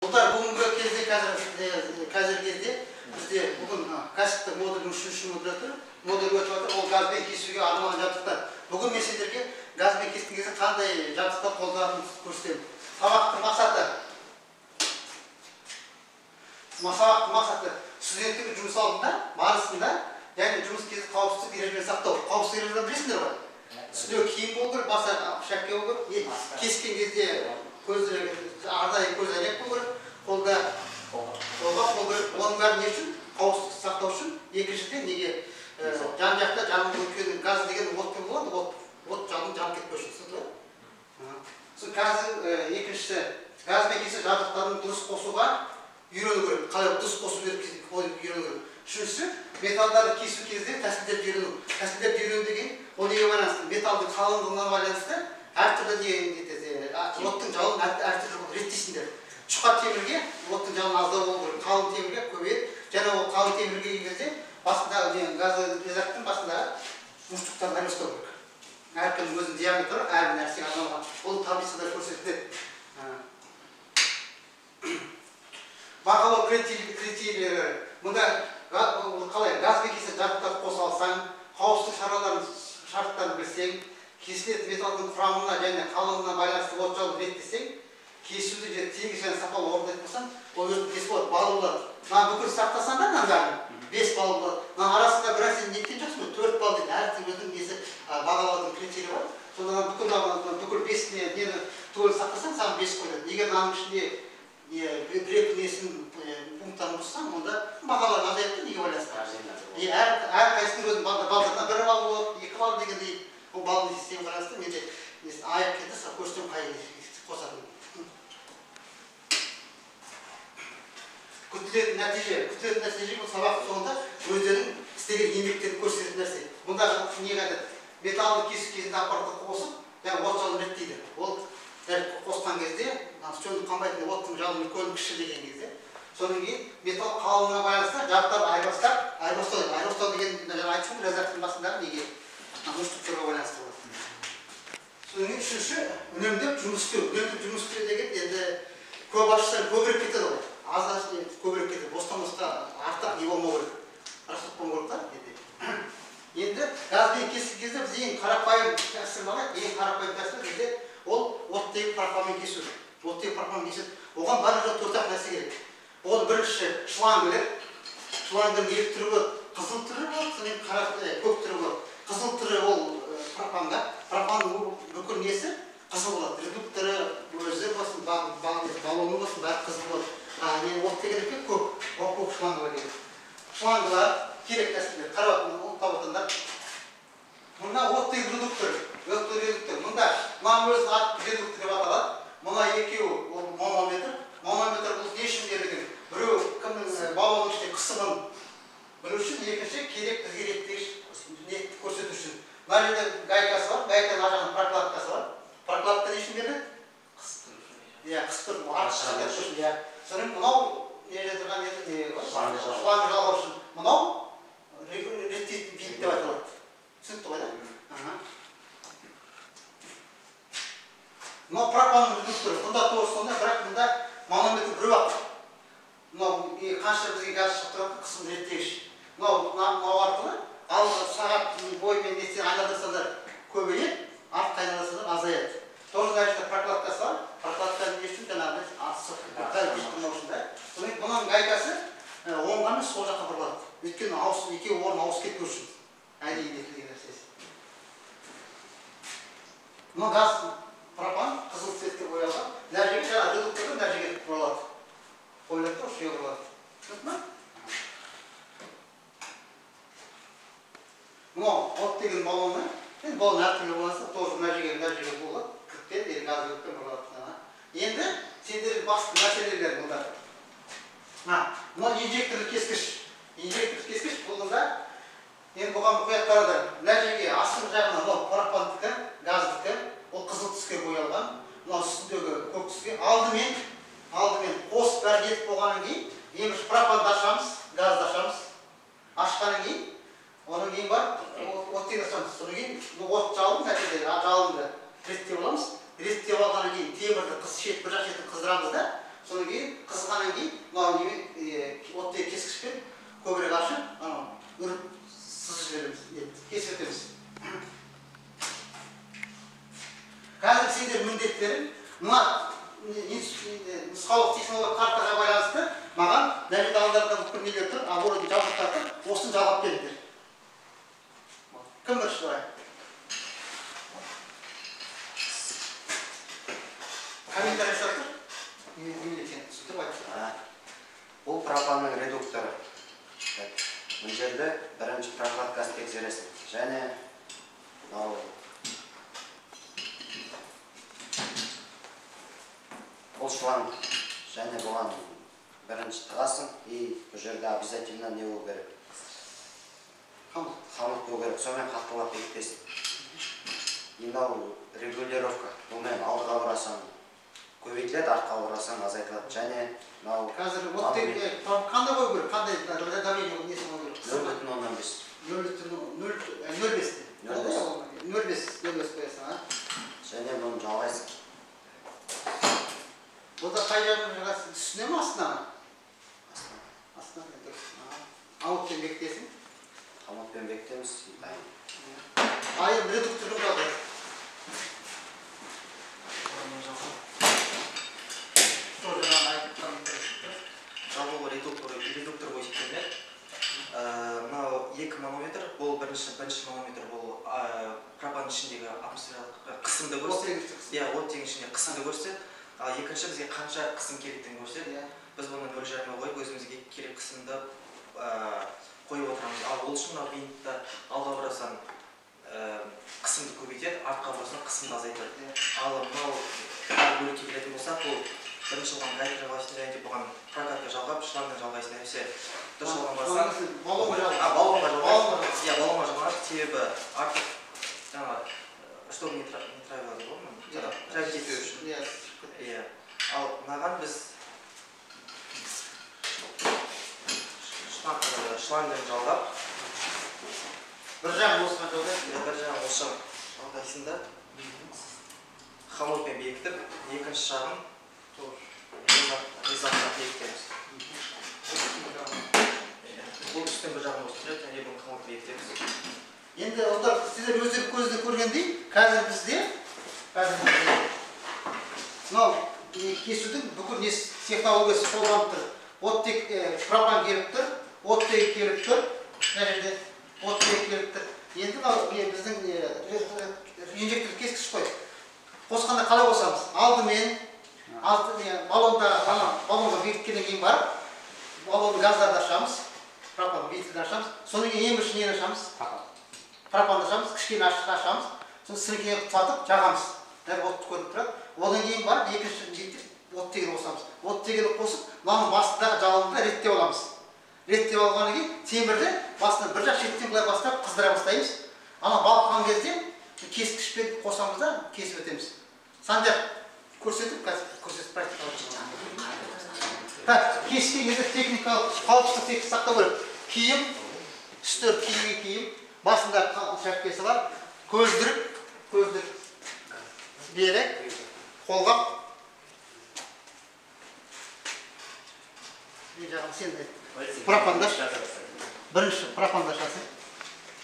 Бұлдар бүгінгі кезде, қазіргі кезде бізде бүгін кәсіптік модульдің үшінші модулі тұр. Модуль өтіп жатыр, ол газбен кесуге арналған жабдықтар. Бүгін мен сендерге газбен кескен кезде қандай жабдықтар қолданатынын көрсетемін. Сабақтың мақсаты. Сабақтың мақсаты студенттің жұмыс алдында, барысында, яғни жұмыс кезінде қауіпсіздік ережелерін сақтау. Қауіпсіздік ережелерін білесіңдер ғой? Үстіне киім болу керек, басы шәпке болу керек, кескен кезде көзі арнайы көз әйнек болу керек, қолда қолға болу керек. Оның бәрі не үшін? Қауіпсіздік сақтау үшін. Екіншіден, неге жан жақта жанып өткен газ деген отпен болады, от жалын жанып кетпеу үшін, түсінікті ғой? Сосын газдың екіншісі, газбен кесе жабдықтарын дұрыс қосуға үйрену керек. Қалай дұрыс қосу керек үйрену керек. Үшіншісі, металдарды кесу кезде тәсілдерді үйрену. Тәсілдерді үйрену деген ол неге байланысты? Металдың қалыңдығына байланысты әртүрлі оттың жалын әртүрлі реттейсіңдер. Жұқа темірге оттың жалыны аздау болу керек, қалың темірге көбейеді. Және ол қалың темірге келген кезде басындағы газорезактың басындағы мұштықтарды айырбастау керек. Әркімнің өзінің диаметрі, әрбір нәрсеге арналған. Ол таблицада көрсетіледі. Бағалау критерийлері. Мұнда қалай газбен кесе жабдықтарды қоса алсаң, қауіпсіздік шараларын шарттарын білсең, кесілетін металдың құрамына және қалыңдығына байланысты от жалын реттесең, кесуді тегіс және сапалы орындайтын болсаң, ол өзінің несі болады, балл болады. Мына бүкіл сақтасаң да мынаның бәрін 5 балл болады. Мына арасында бір нәрсені неткен жоқсың ба? 4 балл дейді. Әркім өзінің несі бағалаудың критерийі бар. Сонда бүкіл 5 нені түгел сақтасаң, саған 5 қойылады. Егер мынаның ішінде бір екі несін пункттарын бұзсаң, онда бағалар азаяды да, неге байланысты? Әрқайсысының өзінің балдарына 1 балл болады, 2 балл дегендей. Ол баллның системаға байланысты менде аяқ кетті, көрсетемін қай қосатынын. Күтілетін нәтиже. Күтілетін нәтиже бұл сабақ соңында өздерінің істеген еңбектерін көрсететін нәрсе. Мұнда не айтады? Металлды кесу кезінде аппаратты қосып, яғни от жалын реттейді. Ол дәл қосқан кезде, сөніп қалмайтын оттың жалыны үлкен кіші деген кезде. Содан кейін металл қалыңдығына байланысты жабдықтарды айырбастап, айырбастау дейді. Айырбастау деген жаңа айттым ғой, ләззаттың басындағы неге? Мұштықтарға байланысты болады. Содан кейін үшінші, үнемдеп жұмыс істеу. Үнемдеп жұмыс істеу деген енді көп ашсаң көбірек кетеді ғой. Аз ашсаң көбірек кетеді. Бостан-босқа артық не болмау керек. Расход болмау керек та енді. Енді газбен кескен кезде біз ең қарапайым тәсіл бар, ең қарапайым тәсіл бізде ол оттегі пропанмен кесу. Оттегі пропанмен кесу. Оған барлығы 4-ақ нәрсе керек. Ол бірінші шлангілер. Шлангінің екі түрі болады. Қызыл түрі болады, содан кейін қара көк түрі болады. Қызыл түрі ол пропанға. Пропанның бүкіл несі қызыл болады. Редукторы өзі болсын, баллоны болсын, бәрі қызыл болады. Оттегінікі көк, ол көк шлангылар керек. Шлангылар керек нәрселер. Қарап табатындар. Мына оттегі редуктор, оттегі редуктор. Мында мынаның өзінің аты редуктор деп аталады. Мына екеуі ол манометр. Манометр бұл не үшін берілген? Біреу кімнің баллонның ішінде қысымын білу үшін, екінші керек бізге реттегіш көрсету үшін. Мына жерде гайкасы бар, гайканың ар жағында прокладкасы бар. Прокладка не үшін беріледі? Иә, қыстыру, артық шығып кетпеу үшін, иә. Содан мынау не жерде тұрған енді не ғой? Шланг жалғау үшін. Мынау реттейтін винт деп аталады. Түсінікті ғой, да? Мынау пропанның редукторы. Бұнда тоже сондай, бірақ бұнда манометр біреу ақ. Мынау қанша бізге газ шығып тұрады, қысым реттегіш. Мынау арқылы ал сағат бойымен несін айналдырсаңдар көбейеді, артқа айналдырсаңдар азаяды. Тоже мына жерде прокладкасы бар. Прокладка не үшін жаңағыдай асық үшін да. Содан кейін бұның гайкасы оңға емес сол жаққа бұрылады. Өйткені екеуі орын ауысып кетпеу үшін әдейі етілген нәрсесі. Мына газ пропан қызыл цветке боялған. Мына жерге жаңағы редукторды мына жерге бұрылады. Қойылады да осы жерге бұрылады. Түсінікті ма? Мынау оттегінің баллоны, енді баллон әртүрлі болса, тоже мына жерге, мына жерге болады, кіріктен, или газ кіріктен бұрылады. Енді сендердің басты мәселелер бұнда. Мынау инжекторлы кескіш. Инжекторлы кескіш бұл мұнда, енді бұған мұқият қараңдар. Мына жерге астыңғы жағына мынау пропандікі, газдікі, ол қызыл түске боялған. Мынау үстіндегі көк түске. Алдымен қосып бәрін етіп болғаннан кейін, ең бірінші пропанды ашамыз, газды ашамыз. Ашқаннан кейін, одан кейін барып оттегін ашамыз. Содан кейін от жалын, нәтижеде жалынды реттеп аламыз. Реттеп алғаннан кейін темірді бір жақ шетін қыздырамыз да, содан кейін міндеттерің мына нұсқаулық технологиялық картаға байланысты маған дәлел алдарында бүкіл нелер тұр, оборудование жабдықтар тұр, осыны жалғап беріңдер. Кім бірінші давай? Комментарий жасап тұр. Немене екенін түсіндіріп айт. Бұл пропанның редукторы. Мына жерде бірінші прокладкасын тексересің. Және мынау бұл шланг, және бұған бірінші тығасың, и бұл жерде обязательно не болу керек? Хомут. Хомут болу керек, сонымен қаттылап бекітесің. И мынау регулировка, бұнымен алдыға бұрасаң көбейтіледі, артқа бұрасаң азайтылады. Және мынау қазір қандай қою керек? Қандай давление несі қою керек? 0,5. 0,05. 0,5 қоясың, а? Және бұны жалғайсың. Бұл да қай жағын жағасың? Үстіне ме, астына ма? Астына. Астына, дұрыс. Хомутпен бекітесің? Хомутпен бекітеміз, дайын. Ал енді редуктор кім жалғайды? Жалпы бұл редуктор болып есептелінеді. Мынау 2 манометр, бұл бірінші манометр, бұл пропан ішіндегі атмосфералық қысымды көрсетеді. Иә, оттегінің ішінде қысымды көрсетеді. Ал екінші бізге қанша қысым керектігін көрсетеді. Біз бұны 0,5 қойып, өзімізге керек қысымды қойып отырамыз. Ал ол үшін мынау винтті алға бұрасаң қысымды көбейтеді, артқа бұрасаң қысымды азайтады. Ал мынау бөлікке келетін болсақ, бұл бірінші оған гайка жалғайсың, және де бұған прокатка жалғап, шлангын жалғайсың, әйтпесе дұрыс жалған бассаң, баллонға жалғайсың. Баллонға жалғайсың. Иә, баллонға жалғанады, себебі артық жаңағы, чтобы не травило деп ғой, жаңағы травить етпеу үшін. Иә. Ал мынаған біз шлангын жалғап, бір жағын осыған жалғайсың. Бір жағын осыған жалғайсың да, хомутпен бекітіп, екінші жағын резакқа бекітеміз. Бұл үстін бір жағын осы тұрады, және бұны хомутпен бекітеміз. Енді ұлдар, сіздер өздері көзді көргендей, қазір бізде мынау кесудің бүкіл несі технологиясы қолданып тұр. Оттек пропан келіп тұр, оттегі келіп тұр, мына жерде оттегі келіп тұр. Енді мынау біздің инжектор кескіш қой. Қосқанда қалай қосамыз? Алдымен баллонға бекіткеннен кейін барып, баллонның газдарды ашамыз, пропан вентильді ашамыз, содан кейін ең бірінші нені ашамыз? Пропанды ашамыз, кішкене ашамыз, сосын сіріңкеге тұтатып жағамыз. Дәл отты көрініп тұрады. Одан кейін барып екінші оттегіні қосамыз. Оттегіні қосып, мынаның басындағы жалынды реттеп аламыз. Реттеп алғаннан кейін темірді басынан бір жақ шеттен былай бастап қыздыра бастаймыз. Ана балқыған кезде кескішпен қосамыз да кесіп өтеміз. Санжар көрсетіп, қазір көрсетіп практикалап. Так, кескен кезде техникалық қауіпсіздік тек сақтау керек. Киім, үстер киімге киім, басында шапкесі бар, көздірік, бері, қолғап. Мен жағым сен де. Пропандаш. Бірінші пропандаш алсың.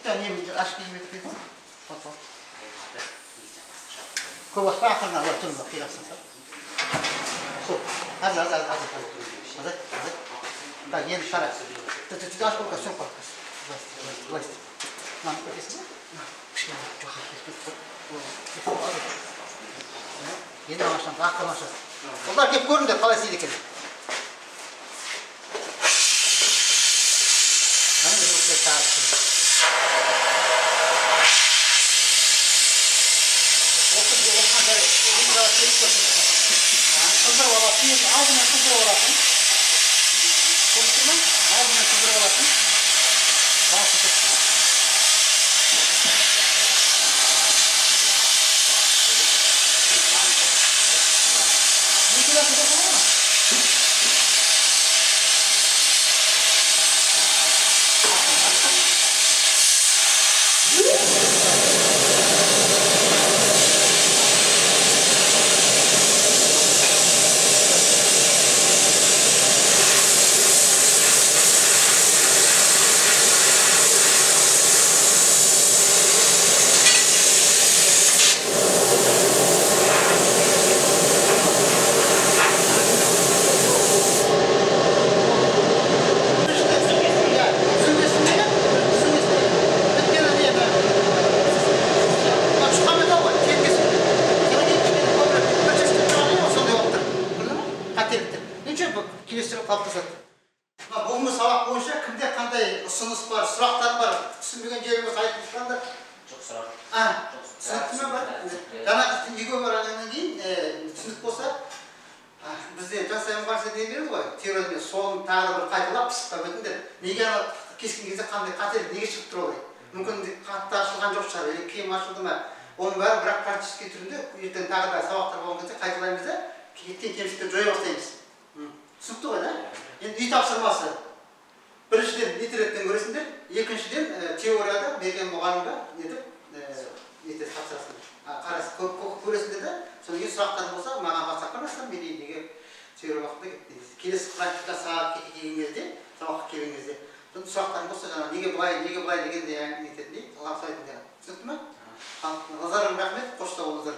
Не ашып киім етіп кетсің. Көп ашпа, ақырын алар тұрыңдар, қиғапсың сал. Сол, аз. Азай. Так, енді қара. Тү, ашып қой, сөң қой. Былай істе. Мынаны көтесің бе? Кішкене жоқ. Енді ашамыз, ақырын ашасың. Ұлдар келіп көріңдер, қалай істейді екен. Қыздырып аласың, енді алдымен қыздырып аласың. Көріп тұр ма? Алдымен қыздырып аласың. Балқытып. Екі ласын қосып ма? Жалғасады. Мына бүгінгі сабақ бойынша кімде қандай ұсыныс бар, сұрақтар бар, түсінбеген жері болса айтып тұрсаңдар. Жоқ сұрақ. Түсінікті ме бар? Жаңағы үйге барғаннан кейін түсінік болса, бізде Жансая мұғалім не берді ғой, теориямен соны тағы бір қайталап пысықтап өтіңдер. Неге ана кескен кезде қандай қателік, неге шығып тұр олай? Мүмкін қатты ашылған жоқ шығар, или кем ашылды ма? Оның бәрі бірақ практический түрінде ертең тағы да сабақтар болған кезде қайталаймыз да, кеткен кемшіліктерді жоя бастаймыз. Түсінікті ғой, да? Енді үй тапсырмасы. Біріншіден интернеттен көресіңдер, екіншіден теорияда берген мұғалімге нетіп, нетіп тапсырасыңдар. Қарасы, көресіңдер да, содан кейін сұрақтар болса, маған WhatsApp-қа жазсаң, мен неге теория уақытында келесі практика сабаққа келген кезде, сабаққа келген кезде, сосын сұрақтарың болса, жаңағы неге былай, неге былай дегенде нететіндей, талап сұрайтын. Түсінікті ме? Назарыңызға рахмет, қош сау болыңыздар.